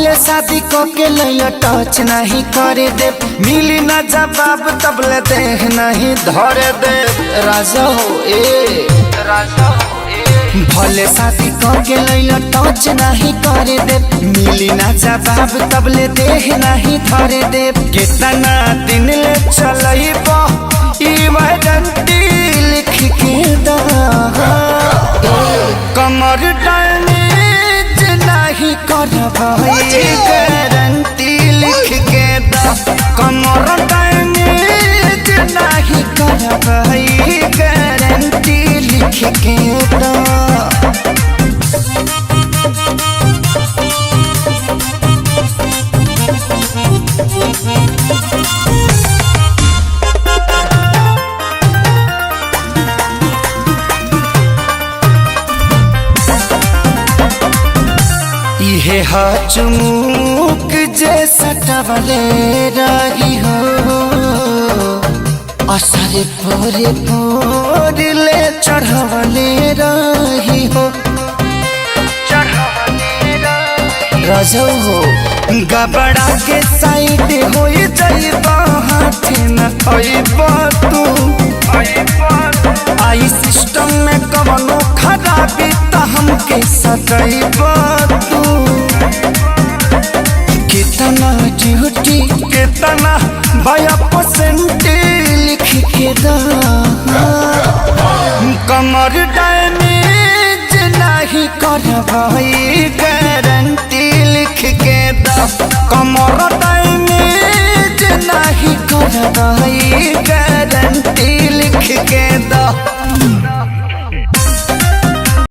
भले शादी को के लैया टच नहीं करे दे, मिली ना जवाब तबले देह नहीं धरे दे। राजा हो ए राजा हो ए, भले शादी को के लैया टच नहीं करे दे, मिली ना जवाब तबले देह नहीं धरे दे। कितना दिन ले चलैबो ई वारंटी लिख के दा, कमर डैमेज नहीं करबै गारंटी लिख के दा, कमर डैमेज नहीं करबै गारंटी लिख के दा। इहे हा चुमुक जे सटवले रही हो, असर पोरे पोर ले चढ़वले रही हो। रजौ हो गबड़ा के साइड हो जाइबा, हाथ न अइबा तू। आई सिस्टम में कवनो खराबी त हमके सदैबा तू। कितना ड्यूटी कितना भया परसेंट लिख के दा, कमर डैमेज नहीं करबै गारंटी लिख के दा, कमर डैमेज नहीं करबै गारंटी लिख के दा।